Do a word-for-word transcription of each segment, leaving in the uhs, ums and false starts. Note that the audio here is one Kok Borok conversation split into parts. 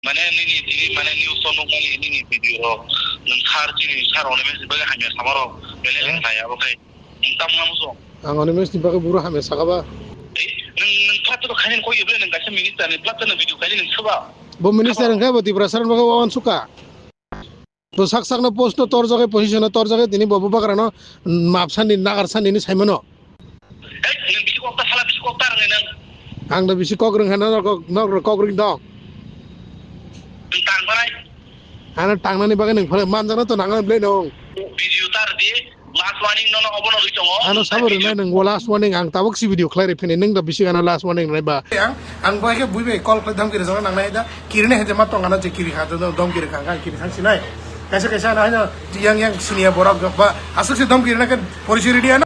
Mane nini tini mane news o nukmani nini video rok. Nwng sir chini sir Animesh ni bagwi hamya sama rok. Belai Eh? Khlai abo khai. Nwng tamo namo song. Ang Animesh ni bagwi buro hamya saka ba. Ei, nwng, nwng plat to khaini koi ibre nwng kaisa minister ni plat to video khaini nwng saba. Bo minister hwnkhe bo Tiprasa ni bagwi wawan suka. Bo sak sakno post no torjak, position no torjak, tini bo bubagra no map sani nagar sani ni saimano. Ei, nwng bisi kok ta sala bisi kok ta rwngnai nwng. Ang da bisi kok rwngkha, norok kok, norok kok rwng dong. Nwng tang banai. Ano tangnani bagwi nwng phano manjakno to nangna belai nong. Video tar di, last warning nono obono rwi tongo. Ano sabo rwnai nwng, o last warning, ang tabuk si video khlai rwi phini, nwng da bisi ano last warning rwnai ba. Ang, ang bai khe bui bai call khlai dhamki rwjakna nangnai da, kiri nai hete ma tong ano je kiri kha, dom kiri kha, kiri thang sinai. Kaisa kaisa ano haino yang yang siniya borok ba, aswk se dom kiri na khe policy ready ano.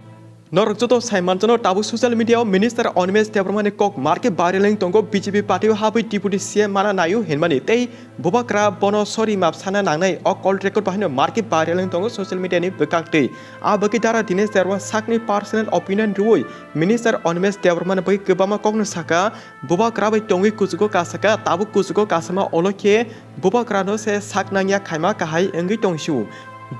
Norok joto sai manjano tabuk social media o Minister Animesh Debbarma ni kok marke viral wng tongo, B J P party o habwi Deputy C M mana naio hinmani tei bubagra bono sorry map sana nangnai o call record bahaino marke viral wng tongo social media ni bwkak twi. A bagwi Dara Dinesh Debbarma sakni personal opinion rwui Minister Animesh Debbarma ni bagwi kwbangma kokno saka, bubagra bai tongwi kuchugo kasaka, tabuk kuchugo kasama olo khe bubagrano se sak nangya khaima kahai wngwi tongsiu.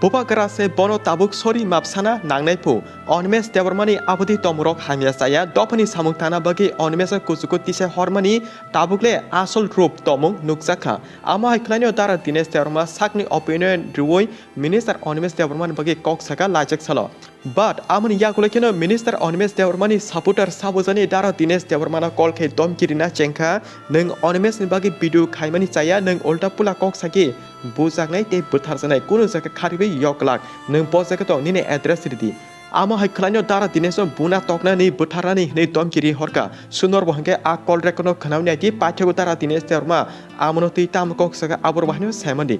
Bubagra se bono tabuk sorry map sana nangnai phu. Animesh Debbarmani aboni tomorok hamya chaya dophani samung tangna bagwi Animesh kuchugo tisa hormani tabukle asol rup tomung nukjakha. Amo hai khwlaino Dara Dinesh Debbarma sakni opinion rwui Minister Animesh Debbarmani bagwi kok saka lajak salo. But amoni yagulo kheno Minister Animesh Debbarmani supporter sabujani Dara Dinesh Debbarmano call khe domkirina chengkha, nwng Animesh ni bagwi video khaimani chaya, nwng ulta pula kok saki bujaknai tei bwtharjaknai, kunu jaga kharwi yoklak, nwng bo jaga tong nini address ridi. Amo hai khwlaino Dara Dinesh no buna toknani bwtharnani hwnwi domkiri horkha. Sunor bo hwnkhe a call record no khwnawi naidi paithakgo Dara Dinesh Debbarma amono twi tamo kok saka abor bahaino saimandi.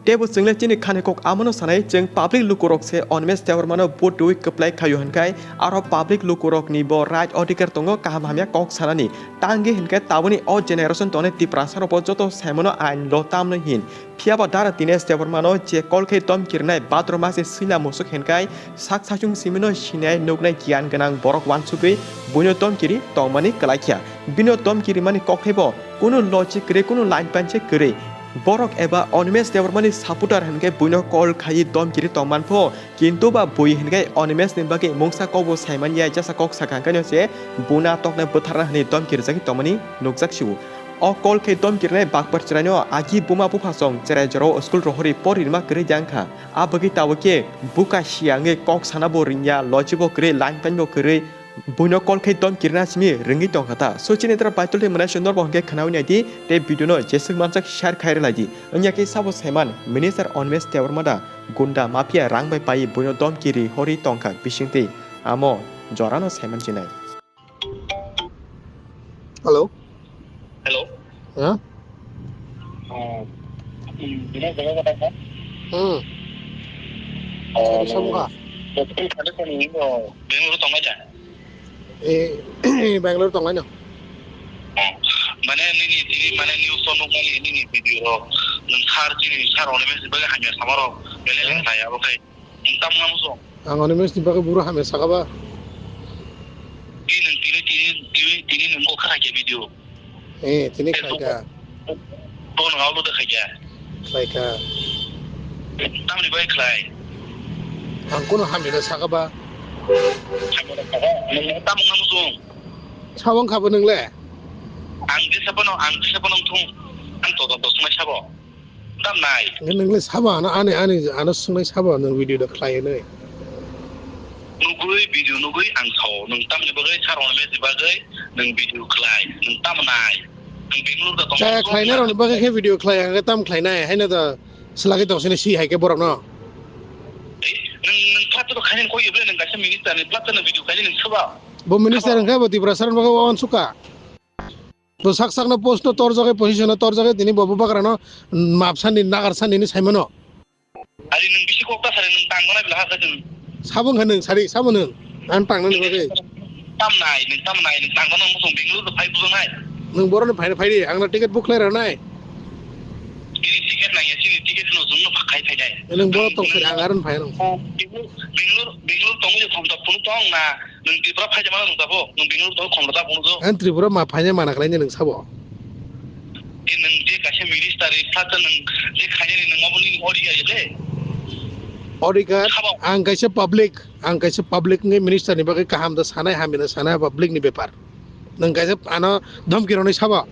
Tebo chwngle chini khani kok amono sanai chwng public lukurok se Animesh Debbarmano vote rwi kwplai khaio hwnkhai aro public lukurokni bo right odhikar tongo kaham hamya kok sanani. Tangwi hwnkhe taboni o generation tongnai Tiprasarokbo joto saimano ain lo tamno hin. Phiyaba Dara Dinesh Debbarmano je call khe domkirnai bhadrao mase swina musuk hinkhai sak sachung simino sinai nuknai giyan gwnang borok wansugwi buino domkiri tongmani kwlaikha. Bino domkirimani kokthaibo kunu logic kwrwi, kunu line panche kwrwi. Borok eba Animesh Debbarmani supporter hinkhe buino call khai domkiri tongmanpho, kintu ba bui hinkhe Animesh ni bagwi mungsa kokbo saimanya jasa kok sakha hinkhe se buna toknai bwtharna hwnwi domkirijagwi tongmani nukjak sio. O call khe domkirinai bakpar chwraino agi buma buphasong chwrai jorao school rohorwi porirma kwrwi dangkha. A bagwi tabuk khe buka siyangwi kok sanabo ringya, logic bo kwrwi, line panbo kwrwi, buino call khe domkirina simi ringwi tongkha ta. So chini tara paitol tei mwnai sundor bo hwnkhe khwnawi naidi tei video no jeswk mansak share khai rwlaidi. Wngya khe sabo saiman Minister Animesh Debbarma da gunda mafia rang bai pai buino domkiri horwi tongkha bisingtwi amo jorano saiman chinai. Hello. Hello. Ya? Oh, hmm, ini saya katakan. Hmm. Oh, Sari Samuka. Jadi, kali kali ini, oh. Bangalore tong aja. Eh, Bangalore tong aja. Oh. Mane nini, nini, mane news o nukmani nini video rok. Nwng sir chini, sir Animesh ni bagwi hamya sama rok. Belai belai khlai abo khai. Nwng tamo namo song? Ang Animesh ni bagwi buro hamya saka ba. Di nwng tini, tini, tini, tini nwng kok kha khe video. Eh, tini khlai kha. Bo nwng aulo da khaikha. Khlai kha. Tamni bai khlai. Ang kuno hamya da saka ba. Nwng tamo namo song? Sabo wngkha bo nwng le? Ang jesa phano, ang jesa phano wngthung. Ang to, to, to, swngnai sabo. Tam nai. Nge nwngle sabo ano ani, ani, ano swngnai sabo nwng video da khlai hwnwi. Nugui video nugui ang sao. Nwng tamni bagwi sir Animesh ni bagwi nwng video khlai. Nwng tam nai. Nwng Bangalore da tong. Chaya khlainai rokni bagwi khe video khlai, ang khe tam khlainai. Haino da swlagwi tong sini si hai khe borokno. Ei, nwng, nwng plat to khaini koi ibre nwng kaisa minister ni plat to nwng video khaini nwng saba. Bo minister wngkha bo Tiprasa ni bagwi wawan suka. Bo sak sakno post no torjak, position no torjak, tini bo bubagrano map sani, nagar sani ni saimano. Ari nwng bisi kok ta sari nwng tang gonai bila hakhe nwng. Sabo wngkha nwng sari, sabo nwng. Ang tangnani bagwi. Tam nai, nwng tam nai, nwng tang gonai nwng song Bangalore do phai bujang nai. Nwng boroni phai, phai di, ang na ticket book khlai rw nai. Ini ticket nang ya, sini ticket no jung no phai phai nai. Nwng boro tong sari, ang aron phai rw. Bangalore, Bangalore tong ya, thom ta phunu tong na. Nwng Tripura phai jama nwng tabo, nwng Bangalore tong khom rwta phunu jo. Ang Tripura ma phai mana khlai nwng sabo. Nwng je kaisa minister ni phlasa nwng je khainani nwng obo nini odhikar le? Odhikar, sabo. Ang kaisa public, ang kaisa public wngwi minister ni bagwi kaham da sanai, hamya da sanai, public ni bepar. Nwng kaisa ano dhamki rwnai sabo.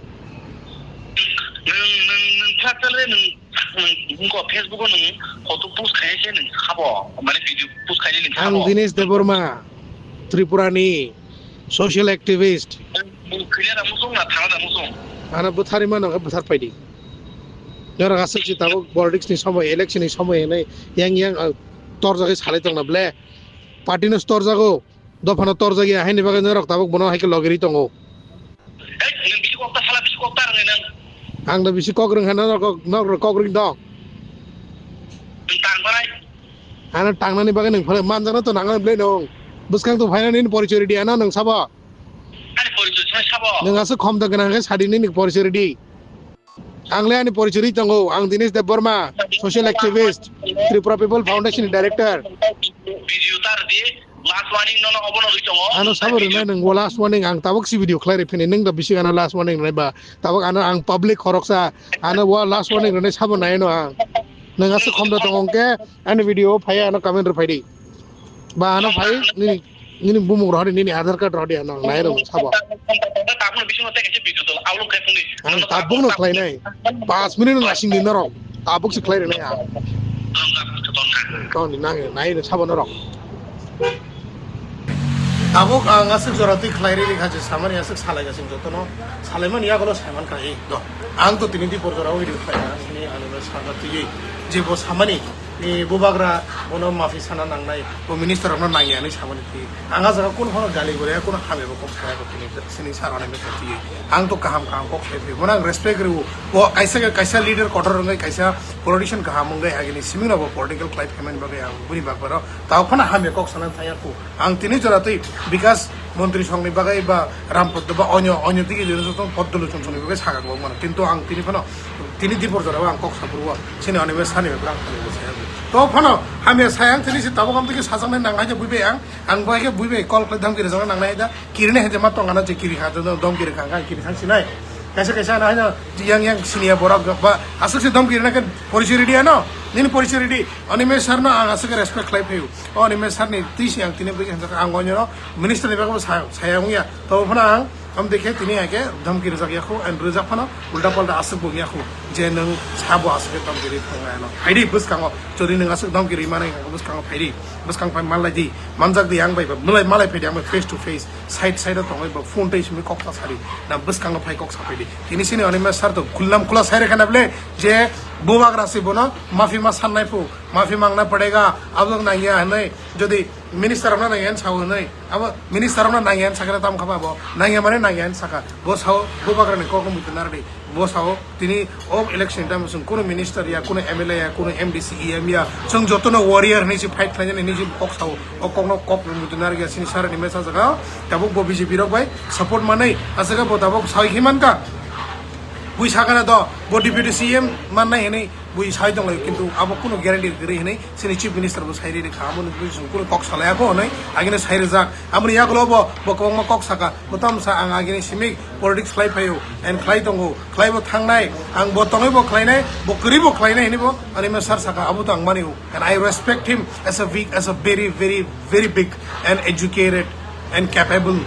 Nwng, nwng, nwng phlasa le nwng, nwng, nwng ko Facebook o nwng photo post khainai se nwng sabo, mane video post khainai nwng sabo. Ang Dinesh Debbarma, Tripura ni social activist. Nwng, nwng khwlai da musung na thana da musung? Ano bwtharwi mano khe bwthar paidi. Norok aswk si tabuk politics ni somoi, election ni somoi hinwi yang yang, ah, torjagwi salai tongna ble. Party no torjago, dopha no torjagya, haini bagwi norok tabuk bono hai khe logiri tongo. Hei, nwng bisi kok ta sala, bisi kok ta rwngnai nwng. Ang da bisi kok rwng hano norok, norok kok rwng dong. Nwng tang parai. Ano tangnani bagwi nwng phano manjakno to nangna ble nwng. Bwskang to phaina nini porichori di ano nwng sabo. Ani porichori sai sabo. Nwng aswk khom da gwnang khe sadi nini porichori di. Ang le ani porichori tongo, ang Dinesh Debbarma, social activist, Tripura People Foundation ni director. Video tar di, last warning no no obo no ri tongo. Ano sabo rwnai nwng, o last warning, ang tabuk si video khlai rwi phini, nwng da bisi ano last warning rwnai ba, tabuk ano ang public khoroksa, ano o last warning rwnai sabo nai no ang. Nwng aswk khom da tongo hwnkhe, ani video o phai ano comment rw phai di. Ba ano phai nini, nini bumung rohor di, nini Aadhaar card rohor di, ano ang nai rw sabo. Tabuk no bisingo tei kaisa video tol, aulo khai phungni. Ang tabuk no khlai nai. Pas minute no nasing di norok. Tabuk si khlai rw nai ang. Tong di nang nai rw sabo norok. Tabuk ang aswk jora twi khlai riri kha je samani aswk salai gasing jotono. Salaimani yagulo saiman kha, eh, do. Ang to tini di por jora o video khlai na sini ano sakna twi je bo samani. Ni bubagra bono mafi sana nangnai, bo minister rokno nangya hinwi samani twi. Ang a jaga kunu phano gali guriya, kunu hamya bo kok saya bo tini sini sar hwnwi mesa twi. Ang to kaham kaham kok sai phi. Bono ang respect rw. Bo kaisa kaisa leader kotor wngwi kaisa politician kaham wngwi agini simi no bo political khlai phaimani bagwi ang buni bagwi ro. Tao phano hamya kok sana thaya khu. Ang tini jora twi Bikas Montri songni bagwi ba Rampot ba onyo, onyo tigi jora jotong pod dolo chum songni bagwi sakha kok mano. Kintu ang tini phano tini dipor jora ang kok sapurwo. Sini ani be sani be brang phano saya. To phano hamya sayang tini si tabok am tigi sajaknai nang haja buibe ang. Ang bai ke buibe call khlai dam kiri jora nang nai da. Kiri ne haja ma tong ana je kiri kha dom kiri kha kiri thang sinai. Kaisa kaisa ana haja yang yang sini ya borak ba asuk si dom kiri na kan polisi ready ano. Nini polisi ready. Ani me sar no ang asuk respect khlai phayu. O ani me sar ni twi si ang tini bwrwi hanjak ang onyo minister ni bagwi saya saya wngya. To phano ang am dekhe tini hai khe dhamki rijak yakhu and rijak phano ulta palta aswk bo yakhu je nwng sabo aswk khe dhamki ri thangna ano. Haidi bwskango jodi nwng aswk dhamki ri mani bwskango phaidi bwskang phai malai di manjak di ang bai ba malai malai phaidi ang bai face to face side side o tongwi ba phone tei simi kok sa sari na bwskango phai kok sa phaidi. Tini sini ani me sar to khullam khula sai rekha na ble je bubagra si bono mafi ma sannai phu mafi mangna padega abdok nangya hinwi jodi Minister rokno nangya hinwi sao hinwi. Abo minister rokno nangya hinwi sakha tamo kha ba bo. Nangya mane nangya hinwi sakha. Bo sao bo bagrani kok muitu nardi. Bo sao tini o election time chwng kuno minister ya, kuno M L A ya, kuno M D C, E M ya. Chwng jotono warrior hinwi se fight khlainani hinwi se kok sao. O kokno kok muitu narya sini sarani mesa jaga. Tabuk bo B J P rok bai support manwi. Aswk bo tabuk sao hi mankha. Bui sakana do bo deputy C M mannai hinwi. Bui sai tonglaio, kintu abo kunu guarantee kwrwi hinwi chini chief minister bo sai riri kha, abo nukwi chwng kunu kok salai ako hinwi agini sai rijak. Aboni yagulo bo, bo kwbangma kok saka, bo tamsa ang agini simi politics khlai phaio and khlai tongo, khlai bo thangnai, ang bo tongwi bo khlainai, bo kwrwi bo khlainai hinwi bo ani me sar saka, abo to ang manio. And I respect him as a big, as a very, very, very big and educated and capable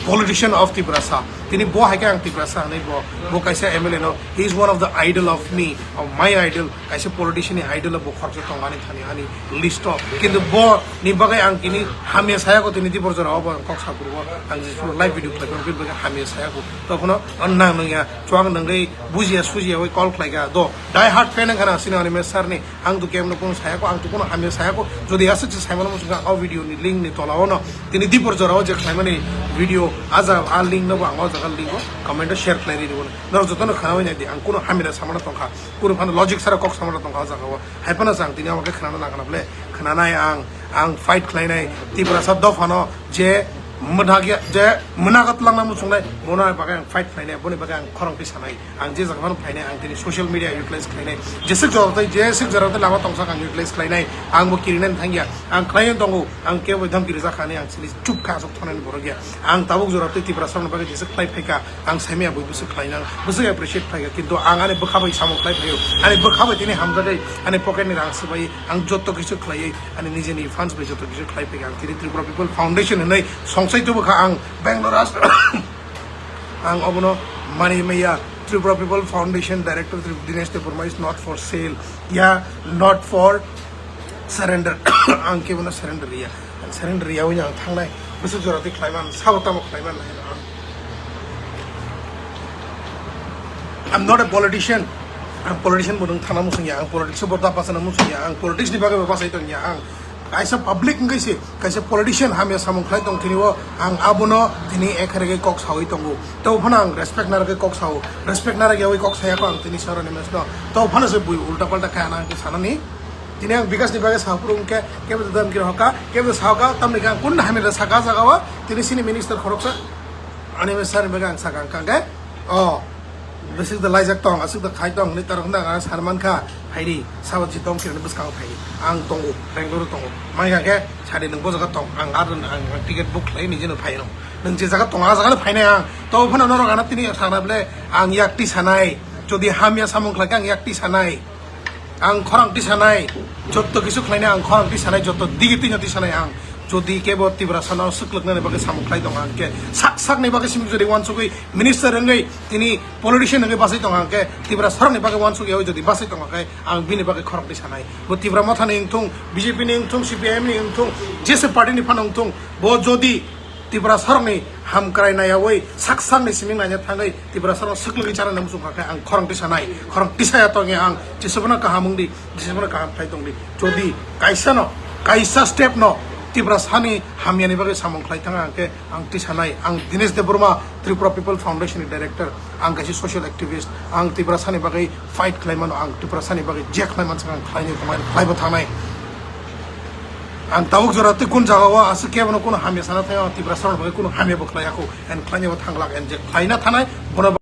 politician of Tiprasa. Tini bo hai khe ang Tiprasa hinwi bo, bo kaisa M L A no, he is one of the idol of me, of my idol, kaisa politician ni idol bo khoroksa tong ani thani ani list o. Kintu bo ni bagwi ang tini hamya saya ko tini di borjora obo ang kok sapur bo ang je live video khlai bini bagwi hamya saya ko. To phano nang nang ya chuang nang gai bujiya sujiya oi call khlai ga do. Die hard fan wngkha na sini ani me sir ni. Ang to kemno kono saya ko, ang to kono hamya saya ko. Jodi aswk se saimano muchungkha o video ni link ni tola o no. Tini dipor jora o je khlaimani video aja a link no bo ang o jaga link o comment o share khlai ri bo. Norok joto no khana wi nai di ang kono hamya samano tongkha. Kono phano logic sara kok samano tongkha o jaga o. Hai phano chang tini amo khe khana nang khana ble. Khana nai ang, ang fight khlai nai Tiprasa dopha no je Mwthakya je mwnago twlangna muchungnai, bono bagwi ang fight khlainai, boni bagwi ang khorang twi sanai. Ang je jaga phano phainai, ang tini social media utilize khlainai. Jeswk jora tei, jeswk jora tei lama tongsak ang utilize khlainai. Ang bo kirinani thangya. Ang khlaiwi tongo, ang kebo dhamki rijak kha hinwi ang chini chup kha, aswk thonani borok ya. Ang tabuk jora tei Tiprasarokni bagwi jeswk khlai phaikha, ang saimaya bui bwswk khlainang, bwswk appreciate phaikha. Kintu ang ani bwkha bai samung khlai phaio. Ani bwkha bai tini hamjagwi, ani pocket ni rang swbai, ang jotto kisu khlaiwi, ani nijeni fans bai jotto kisu khlai phaikha. Ang tini Tripura People Foundation hinwi songsai tubukha ang Bangalore as-, ang obono mani maya, Tripura People Foundation Director Tri-, Dinesh Debbarma is not for sale. Yeah, not for surrender. Ang kebono surrender ya. Ang surrender ya, ang thangnai. Bwswk jora twi khlaiman, sabo tamo khlaiman. I'm not a politician. Ang politician bo nung thana musung ya, ang politics bo da pasana musung ya, ang politics ni bagwi bo pasai tong ya, ang kaisa public wngkhe se, kaisa politician hamya samung khlai tong tini o, ang abono tini ekharege kok sawi tongo. To phano ang respect narwgwi kok sao, respect narwgwi kok saya ko ang tini saroni mesno. To phano se bui ulta palta kaya na ang sanani. Tini ang Bikash ni bagwi saphuru wngkhe, kebo dam kira hoka, kebo saoka, tamni kang kun hamya saka jaga o, tini sini minister khoroksa. Ani me sar bagwi ang saka ang kangke. Oh. Bwswk da laijak tong, aswk da khai tong hinwi torok hwnda ang sana mankha. Phaidi, sabo jitong kirani bwskango phaidi. Ang tongo, Bangalore tongo. Mai kha khe, sadi nwng bo jaga tong, ang ar ang, ang ticket book khlai nijeno phai rw. Nwng je jaga tong, a jaga no phainai ang. To phano norok ano tini sakna bwle, ang yak twi sanai. Jodi hamya samung khlai khe ang yak twi sanai. Ang khorang twi sanai, jotto kisu khlainai ang khorang twi sanai, jotto digi twi twi sanai ang. Jodi kebo Tiprasano swklwknani bagwi samung khlai tongo ang khe, sak sakni bagwi simi jodi uansugwi minister wngwi tini politician wngwi bachai tongo ang khe, Tiprasarokni bagwi uansugwi jodi bachai tongo khe, ang bini bagwi khorang twi sanai. Bo Tipra Mothani wngthung, B J P ni wngthung, C P I M ni wngthung, jese party ni phano wngthung, bo jodi Tiprasarokni hamkrai naiyawi sak sakni siming naina thangwi Tiprasarokno swklwgwi chana muchung kha khe ang khorang twi sanai, khorang twi saya tongya ang, Jisuphano kaham wng di, Jisuphano kaham khlai tong di. Jodi kaisa no, kaisa step no Tiprasani hamyani bagwi samung khlai thang ang khe ang twi sanai, ang Dinesh Debbarma, Tripura People Foundation ni director, ang kaisa social activist, ang Tiprasani bagwi fight khlai mano, ang Tiprasani bagwi je khlai mansa ang khlainai, khlai, khlaibo thangnai. Ang tabuk jora tei kun jaga o aswk kebo no kuno hamya sana thai, ang Tiprasarok bagwi kuno hamya bo khlai ya kho, and khlainai bo thang glak, and je khlaina thanai bono